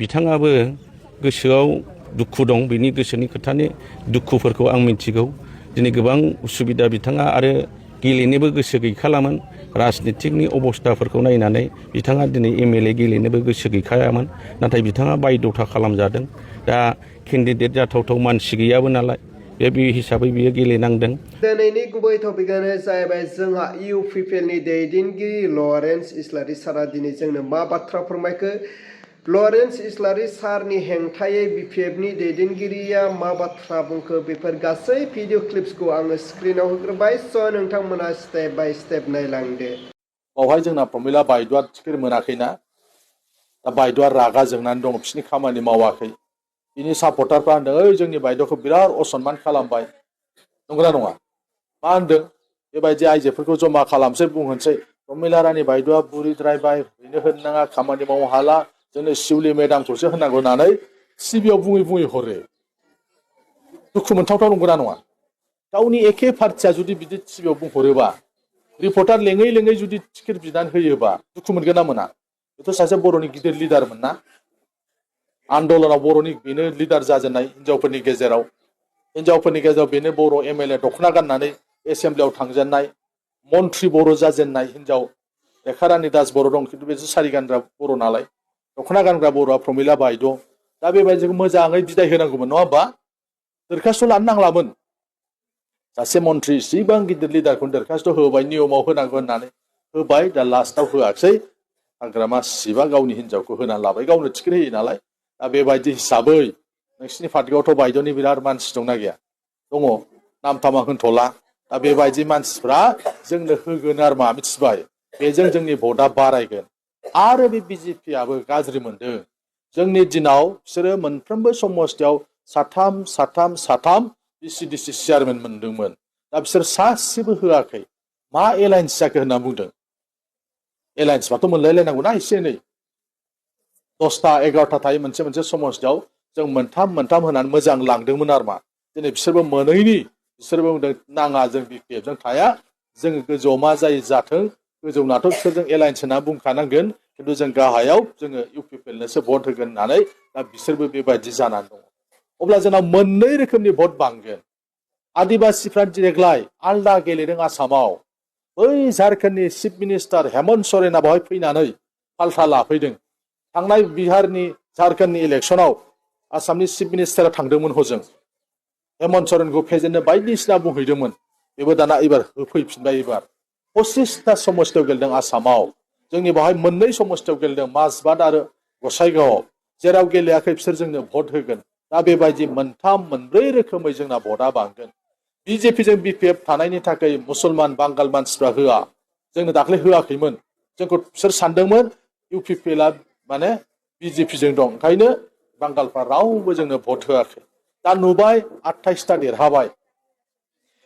बिथाङाबो गोसोआव दुखु दं बिनि गोसोनि खोथानि दुखुफोरखौ आं मिथिगौ दिनै गोबां उसुबिदा बिथाङा आरो गेलेनोबो गोसो गैखालामोन राजनितिकनि अबस्थाफोरखौ नायनानै बिथाङा दिनै एमएलए गेलेनोबो गोसो गैखायामोन नाथाय बिथाङा बायद'था खालामजादों दा केन्डिडेट जाथावथाव मानसि गैयाबो नालाय बे हिसाबै बियो गेलेनांदों दिनैनि गुबै टपिकआनो जाहैबाय जोंहा UPPL नि दैदेनगिरि लरेन्स इस्लारि सारा दिनै जोंनो मा बाथ्रा फोरमायखो लरेन्स इस्लारि सारनि हेंथायै BPF नि दैदेनगिरिया मा बाथ्रा बुंखो बेफोर गासै भिडिअ क्लिप्सखौ आङो स्क्रिनाव होग्रोबाय स' नोंथांमोना स्टेप बाय स्टेप नायलांदो बावहाय जोंना प्रमिला बायद'आ टिकेट मोनाखैना दा बायद'आ रागा जोंनानै दं बिसोरनि खामानि मावाखै बिनि सापर्टारफ्रा होनदों ओइ जोंनि बायद'खौ बिराद असनमान खालामबाय नंगौना नङा मा होनदों बेबायदि आइजोफोरखौ जमा खालामसै बुंहोनसै प्रमिला रानि बायद'आ बुरिद्रायबाय बेनो होनो नाङा खामानि मावनो हाला जोंनो शिउलि मेडामखौसो होनांगौ होननानै टिभिआव बुङै बुङै हरो दुखु मोनथावथाव नंगौना नङा गावनि एखे पार्टिया जुदि बिदि टिभिआव बुंहरोबा रिपर्टार लेङै लेङै जुदि टिकेट बिनानै होयोबा दुखु मोनगोन ना मोना बेथ' सासे बर'नि गिदिर लिडारमोन ना आन्दलनाव बर'नि बेनो लिडार जाजेननाय हिनजावफोरनि गेजेराव बेनो बर' एमएलए दख'ना गाननानै एसेम्ब्लियाव थांजेननाय मन्त्रि बर' जाजेननाय हिनजाव रेखारानि दास बर' दं खिन्थु बे सारि गानग्रा बर' नालाय दख'ना गानग्रा बर'आ प्रमिला बायद' दा बेबायदिखौ मोजाङै बिदाय होनांगौमोन नङा होमबा दरखास्त' लानो नांलामोन सासे मन्त्रि इसिबां गिदिर लिडारखौनो दरखास्त' होबाय नियमाव होनांगौ होननानै होबाय दा लास्टआव होआखसै हाग्रामा सिबा गावनि हिनजावखौ होनानै लाबाय गावनो टिकेट होयो नालाय दा बेबायदि हिसाबै नोंसिनि पार्टियावथ' बायद'नि बिराद मानसि दंना गैया दङ नाम थामा होनथ'ला दा बेबायदि मानसिफ्रा जोंनो होगोन आरो मा मिथिबाय बेजों जोंनि भटआ बारायगोन आरो बे बिजेपिआबो गाज्रि मोनदों जोंनि दिनाव बिसोरो मोनफ्रोमबो समस्थियाव साथाम बिसिडिसि चेयारमेन मोनदोंमोन दा बिसोर सासेबो होआखै मा एलायन्स जाखो होनना बुंदों एलायन्सबाथ' मोनलायलायनांगौना एसे एनै 10टा 11टा थायो मोनसे मोनसे समस्थियाव जों मोनथाम होनानै मोजां लांदोंमोन आरो मा दिनै बिसोरबो मोनैनि बिसोरबो बुंदों नाङा जों BPFजों थाया जों गोजौआव मा जायो जाथों गोजौनाथ' बिसोरजों एलायन्स होनना बुंखानांगोन खिन्थु जों गाहायाव जोङो UPPLनोसो भट होगोन होननानै दा बिसोरबो बेबायदि जानानै दङ अब्ला जोंनाव मोननै रोखोमनि भट बांगोन आदिबासिफ्रा देग्लाय आलदा गेलेदों आसामाव बै झारखन्डनि चिफ मिनिस्टार हेमन्त सरेना बेवहाय फैनानै पाल्टा लाफैदों थांनाय बिहारनि झारखन्डनि इलेक्सनाव आसामनि चिफ मिनिस्टारा थांदोंमोन हजों हेमन्त सरेनखौ फेजेननो बायदिसिना बुंहैदोंमोन बेबो दाना एबार होफैफिनबाय एबार 25टा समस्थियाव गेलेदों आसामाव जोंनि बेवहाय मोननै समस्थियाव गेलेदों माजबाद आरो गसाइगावआव जेराव गेलेयाखै बिसोर जोंनो भट होगोन दा बेबायदि मोनब्रै रोखोमै जोंना भटआ बांगोन बिजेपिजों BPF थानायनि थाखाय मुसलमान बांगाल मानसिफ्रा होआ जोंनो दाख्लै होआखैमोन जोंखौ बिसोर सानदोंमोन UPPLआ माने बिजेपिजों दं ओंखायनो बांगालफ्रा रावबो जोंनो भट होआखै दा नुबाय 28टा देरहाबाय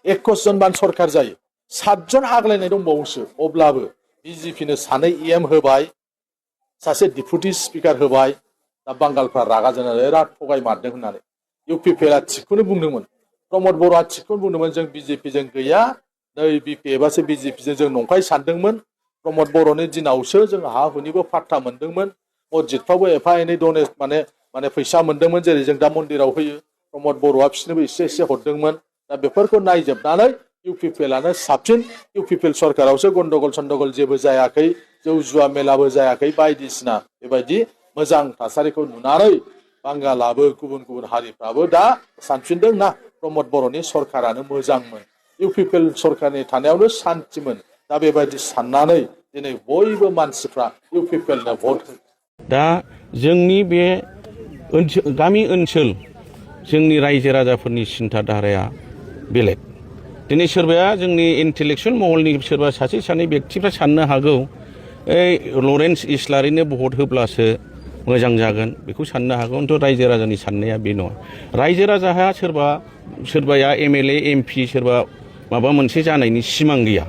21 जनमान सरखार जायो 7 जन आग्लायनाय दंबावोसो अब्लाबो बिजेपिनो 2 EM होबाय सासे डिपुटि स्पिकार होबाय दा बांगालफ्रा रागा जोंनानै बिराद थगायमारदों होननानै UPPLआ थिगखौनो बुंदोंमोन प्रमद बर'आ थिगखौनो बुंदोंमोन जों बिजेपिजों गैया नै BPFआसो बिजेपिजों जों नंखाय सानदोंमोन प्रमद बर'नि दिनावसो जों हा हुनिबो फाट्टा मोनदोंमोन मस्जिदफ्रावबो एफा एनै डनेट माने फैसा मोनदोंमोन जेरै जों दा मन्दिराव होयो प्रमद बर'आ बिसोरनोबो एसे हरदोंमोन दा बेफोरखौ नायजोबनानै UPPLआनो साबसिन UPPL सरकारावसो गन्डगल सन्डगल जेबो जायाखै जौ जुवा मेलाबो जायाखै बायदिसिना बेबायदि मोजां थासारिखौ नुनानै बांगालाबो गुबुन हारिफ्राबो दा सानफिनदों ना प्रमद बर'नि सरकारानो मोजांमोन UPPL सरकारनि थानायावनो शान्तिमोन दा बेबायदि साननानै दिनै बयबो मानसिफ्रा UPPLनो भट दा जोंनि बे गामि ओनसोल जोंनि रायजो राजाफोरनि सिन्था धाराया बेलेग दिनै सोरबाया जोंनि इन्टेलेक्सुवेल महलनि सोरबा सासे सानै बेक्तिफ्रा साननो हागौ लरेन्स इस्लारिनो भट होब्लासो मोजां जागोन बेखौ साननो हागौ खिन्थु रायजो राजानि साननाया बे नङा रायजो राजाहा सोरबाया MLA MP सोरबा माबा मोनसे जानायनि सिमां गैया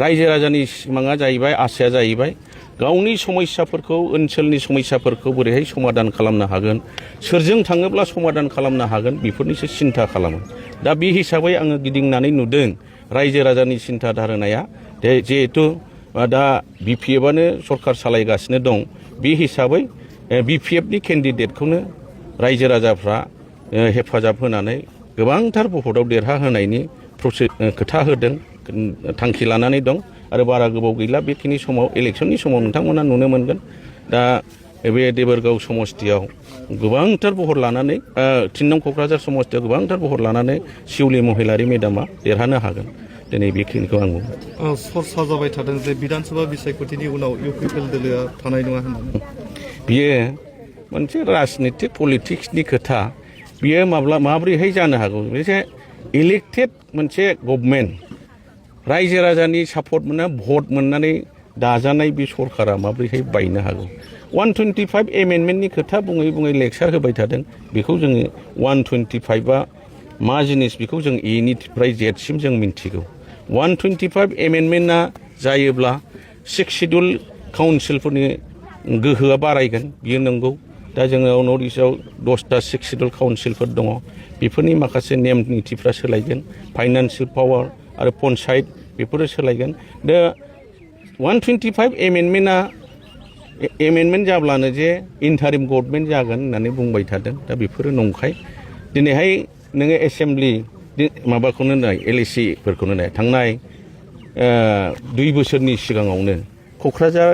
रायजो राजानि सिमाङा जाहैबाय आसाया जाहैबाय गावनि समस्याफोरखौ ओनसोलनि समस्याफोरखौ बोरैहाय समाधान खालामनो हागोन सोरजों थाङोब्ला समाधान खालामनो हागोन बेफोरनिसो सिन्था खालामो दा बे हिसाबै आङो गिदिंनानै नुदों रायजो राजानि सिन्था धारणाया जिहेथु दा BPFआनो सरकार सालायगासिनो दं बे हिसाबै BPFनि केन्डिडेटखौनो रायजो राजाफ्रा हेफाजाब होनानै गोबांथार भटआव देरहाहोनायनि खोथा होदों, थांखि लानानै दं आरो बारा गोबाव गैला बेखिनि समाव इलेक्सननि समाव नोंथांमोना नुनो मोनगोन। दा बे देबोरगाव समस्तियाव गोबांथार भट लानानै 3 नं क'क्राझार समस्तियाव गोबांथार भट लानानै शिउलि महिलारि मेडामा देरहानो हागोन। दिनै बेखिनिखौ आं बुङो। सरसा जाबाय थादों जे बिधानसभा बिसायख'थिनि उनाव UPPL दोलोआ थानाय नङा होननानै। बियो मोनसे राजनितिक पलिटिक्सनि खोथा। बियो माब्रैहाय जानो हागौ? मोनसे इलेक्टेड मोनसे गभर्नमेन्ट रायजो राजानि सापर्ट मोनना भट मोननानै दाजानाय बे सरकारा माब्रैहाय बायनो हागौ? 125 एमेन्डमेन्टनि खोथा बुङै बुङै लेक्सार होबाय थादों। बेखौ जोङो 125आ मा जिनिस बेखौ जों एनिफ्राय जेडसिम जों मिन्थिगौ। 125 एमेन्डमेन्टआ जायोब्ला 6 शिड्युल काउन्सिलफोरनि गोहोआ बारायगोन, बियो नंगौ। दा जोङो नर्थ इस्टआव 10टा 6 शिड्युल काउन्सिलफोर दङ। बेफोरनि माखासे नेम निथिफ्रा सोलायगोन, फाइनान्सियेल पावार आरो पन्सायत बेफोरो सोलायगोन। दा 125 एमेन्डमेन्ट जाब्लानो जे इन्टारिम गभर्नमेन्ट जागोन होननानै बुंबाय थादों। दा बेफोरो नंखाय। दिनैहाय नोङो एसेम्ब्लि माबाखौनो नाय, LAC फोरखौनो नाय। थांनाय 2 बोसोरनि सिगाङावनो क'क्राझार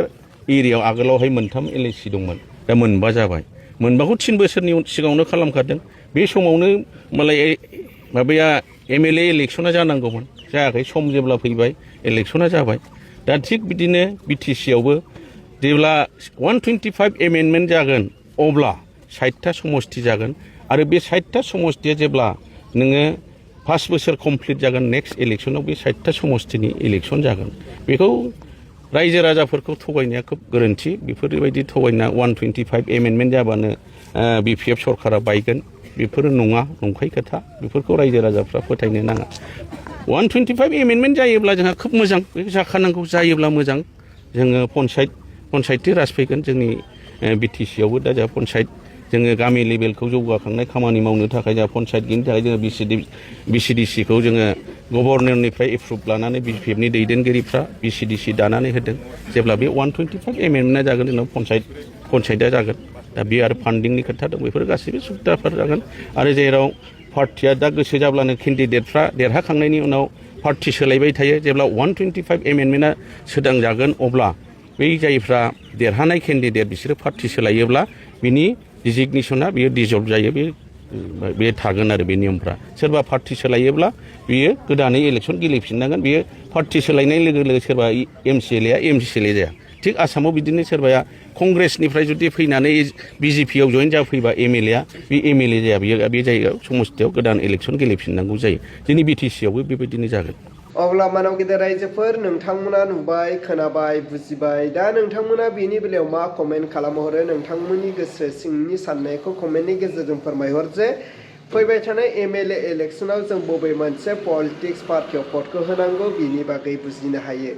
एरियायाव आगोलावहाय 3 LAC दंमोन, दा 4 जाबाय। 4खौ 3 बोसोरनि सिगाङावनो खालामखादों। बे समावनो मालाय माबाया MLA इलेक्सना जानांगौमोन, जायाखै। सम जेब्ला फैबाय इलेक्सना जाबाय। दा थिग बिदिनो BTC आवबो जेब्ला 125 एमेन्डमेन्ट जागोन अब्ला 60टा समस्ति जागोन आरो बे 60टा समस्तिया जेब्ला नोङो 5 बोसोर कमप्लिट जागोन नेक्स्ट इलेक्सनाव बे 60टा समस्तिनि इलेक्सन जागोन। बेखौ रायजो राजाफोरखौ थगायनाया खोब गोरोन्थि। बेफोरबायदि थगायना 125 एमेन्डमेन्ट जाबानो BPF सरकारा बायगोन, बेफोरो नङा, नंखाय खोथा। बेफोरखौ रायजो राजाफ्रा फोथायनो नाङा। 125 एमेन्डमेन्ट जायोब्ला जोंहा खोब मोजां, बे जाखानांगौ। जायोब्ला मोजां। जोङो पन्सायति राज फैगोन जोंनि BTC आवबो। दा जोंहा पन्सायत, जोङो गामि लेभेलखौ जौगाखांनाय खामानि मावनो थाखाय जोंहा पन्सायत गैयिनि थाखाय जोङो BCDC खौ जोङो गभर्नरनिफ्राय एप्रुभ लानानै BPFनि दैदेनगिरिफ्रा BCDC दानानै होदों। जेब्ला बे 125 एमेन्डमेन्टआ जागोन जोंनाव पन्सायतआ जागोन। दा बे आरो फान्डिंनि खोथा दं। बेफोर गासैबो सुबिदाफोर जागोन। आरो जेराव पार्टिया दा गोसो जाब्लानो केन्डिडेटफ्रा देरहाखांनायनि उनाव पार्टि सोलायबाय थायो। जेब्ला 125 एमेन्डमेन्टआ सोदांजागोन अब्ला बै जायफ्रा देरहानाय केन्डिडेट बिसोरो पार्टि सोलायोब्ला बिनि डिजिगनेसना बियो डिजल्भ जायो। बे थागोन आरो बे नियमफ्रा। सोरबा पार्टि सोलायोब्ला बियो गोदानै इलेक्सन गेलेफिननांगोन। बियो पार्टि सोलायनाय लोगो लोगो सोरबा MCLA जाया। थिग आसामाव बिदिनो सोरबाया कंग्रेसनिफ्राय जुदि फैनानै BJP आव जइन जाफैबा MLA बे MLA जाया। बियो बे जायगायाव समस्तियाव गोदान इलेक्सन गेलेफिननांगौ जायो। जोंनि BTC आवबो बेबायदिनो जागोन। अब्ला मानव गेदेर रायजोफोर, नोंथांमोना नुबाय, खोनाबाय, बुजिबाय। दा नोंथांमोना बेनि बेलायाव मा कमेन्ट खालामहरो? नोंथांमोननि गोसो सिंनि साननायखौ कमेन्टनि गेजेरजों फोरमायहर जे फैबाय थानाय MLA इलेक्सनाव जों बबे मोनसे पलिटिक्स पार्टियाव भटखौ होनांगौ, बेनि बागै बुजिनो हायो।